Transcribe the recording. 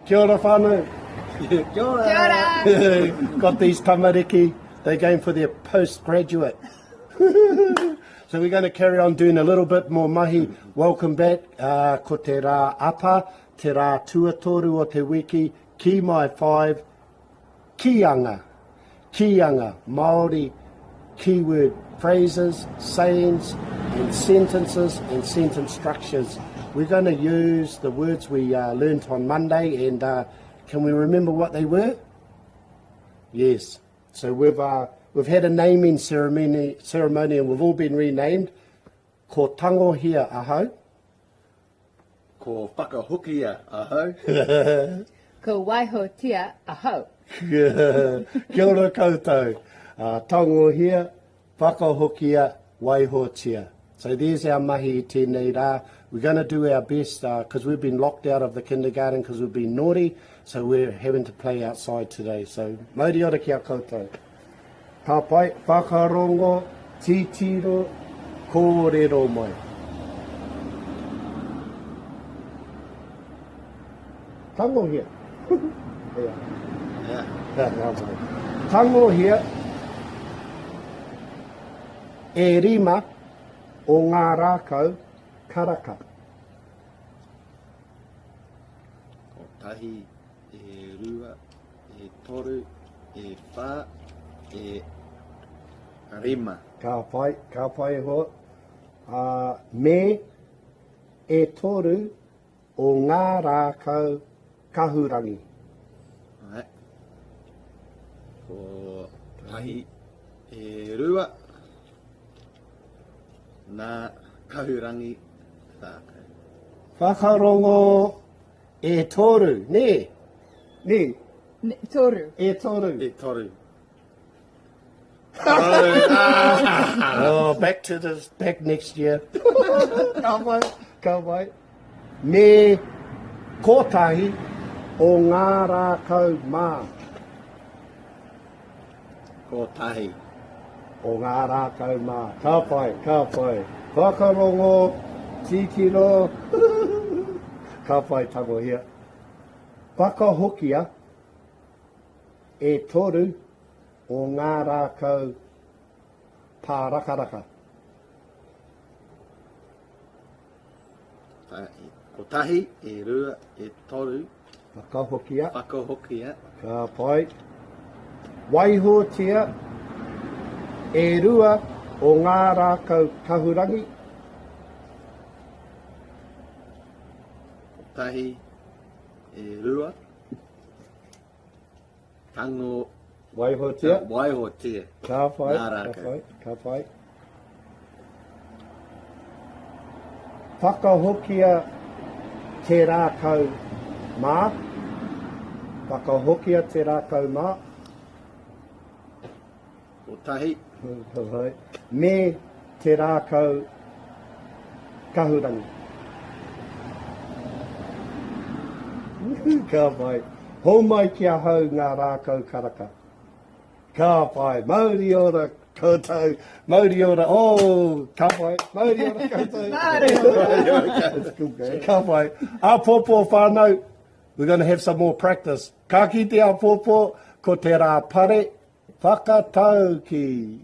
Kia ora whānau. Kia ora. Kia ora. Got these tamariki, they're going for their postgraduate. so we're going to carry on doing a little bit more mahi. Welcome back. Uh, ko te rā apa, te rā tuatoru o te wiki, ki mai 5, Kīanga, kīanga, Māori keyword phrases, sayings and sentences and sentence structures. We're going to use the words we uh, learnt on Monday and uh, can we remember what they were? Yes. So we've, uh, we've had a naming ceremony, ceremony and we've all been renamed. Ko tangohia ahau. Ko whakahokia ahau. Ko waihotia ahau. Kia ora koutou. Uh, tangohia, whakahokia, waihotia. So there's our mahi i tēnei rā. We're going to do our best because uh, we've been locked out of the kindergarten because we've been naughty, so we're having to play outside today. So mauri ora ki a koutou. Ka pai, whakarongo, titiro, kōrero mai. Tangohia. yeah. Yeah. Tangohia e rima o ngā rākau karaka. Kotahi, e rua, e toru, e whā, e rima. Ka pai, ka pai e hoa. Uh, me e toru o ngā rākau kahurangi. Right. Ko tahi, e rua, nā kahurangi rākau. Whakarongo E toru, nē? Nē? Ne, toru. E toru. E toru. oh, back to this, back next year. ka pai, ka pai. Me kotahi o ngā rākau mā. Kotahi. O ngā rākau mā. Ka pai, ka pai. Whakarongo, titiro. Ka pai tangohia. Whakahokia e toru o ngā rākau pārakaraka. Kotahi, e rua, e toru. Whakahokia. Whakahokia. Ka pai. Waihotia e rua o ngā rākau kahurangi. Kotahi, e rua. Tango. Waihotia. Waihotia. Ka whai, ka whai, ka whai. Whakahokia te rākau mā. Whakahokia te rākau mā. Kotahi. Me te rākau kahurangi. Ka pai. Hōmai ki ahau ngā rākau karaka. Ka pai. Mauri ora koutou. Mauri ora. Oh, ka pai. Mauri ora koutou. Mauri ora. Ka pai. Āpōpō whānau, we're going to have some more practice. Ka kite āpōpō, ko te rā pare, whakatauki.